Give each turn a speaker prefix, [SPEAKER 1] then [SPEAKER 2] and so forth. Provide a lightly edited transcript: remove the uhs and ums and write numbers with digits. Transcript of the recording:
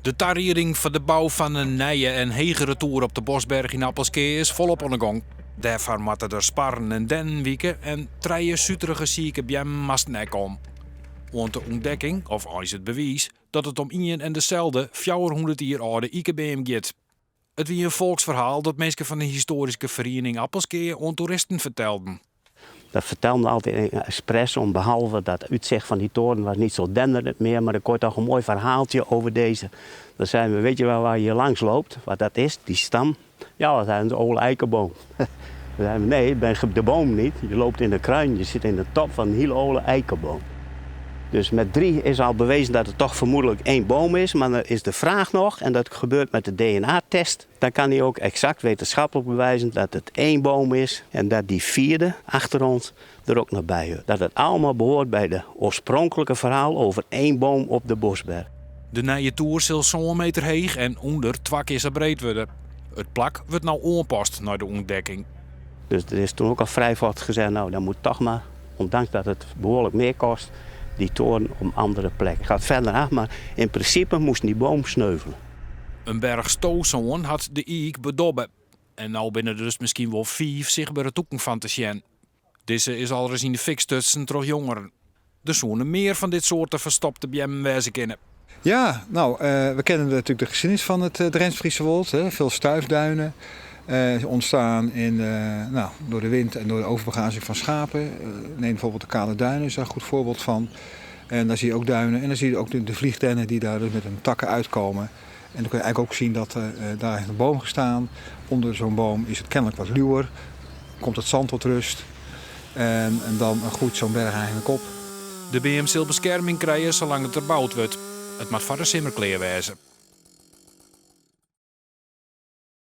[SPEAKER 1] De tarieding foar de bou fan in nije en hegere toer op de Bosberg yn Appelskea is folop oan 'e gong. Dêrfoar moatte der sparren en dennen wike en trije suterige sike beammen moasten ek om. Oant de ûntdekking, of eins it bewiis, dat it om ien en deselde 400 jier âlde ikebeam giet. It wie in folksferhaal dat minsken fan de histoaryske feriening Appelskea oan toeristen fertelden.
[SPEAKER 2] Dat fertelden we altyd expres om behalve dat útsicht fan die toren was niet zo denderend meer, maar dan kon je toch een mooi verhaaltje over deze. Dan zeiden we, weet je wel waar je langs loopt? Wat dat is, die stam? Ja, dat is een oude eikenboom. Dan zeiden we, nee, het ben de boom niet. Je loopt in de kruin, je zit in de top van een hele oude eikenboom. Dus met drie is al bewezen dat het toch vermoedelijk één boom is. Maar dan is de vraag nog, en dat gebeurt met de DNA-test. Dan kan hij ook exact wetenschappelijk bewijzen dat het één boom is. En dat die vierde achter ons er ook nog bij hoort. Dat het allemaal behoort bij de oorspronkelijke verhaal over één boom op de Bosberg.
[SPEAKER 1] De nije toer sil sân meter heech en ûnder twa kear sa breed wurde. It plak wurdt no oanpast nei de ûntdekking.
[SPEAKER 2] Dus er is toen ook al vrij vlot gezegd, nou dan moet toch maar, ondanks dat het behoorlijk meer kost, die toren op een andere plek. Gaat verder af, maar in principe moest die boom sneuvelen.
[SPEAKER 1] In berch stosân hat de iik bedobbe. En no binne der dus miskien wol fiif sichtbere tûken fan te sjen. Dizze is alris yn de fik stutsen troch jongeren. Der soene mear fan dit soarte ferstopte beammen wêze kinne.
[SPEAKER 3] Ja, nou, we kennen natuurlijk de geschiedenis van het Drents-Friese Wold. Hè. Veel stuifduinen ontstaan nou, door de wind en door de overbegrazing van schapen. Neem bijvoorbeeld de Kale Duinen, is daar een goed voorbeeld van. En daar zie je ook duinen en dan zie je ook de vliegdennen die daar dus met hun takken uitkomen. En dan kun je eigenlijk ook zien dat daar heeft een boom gestaan. Onder zo'n boom is het kennelijk wat luwer. Komt het zand tot rust. En dan groeit zo'n berg eigenlijk op.
[SPEAKER 1] De beam sil beskerming krije salang't der boud wurdt. It moat foar de simmer klear wêze.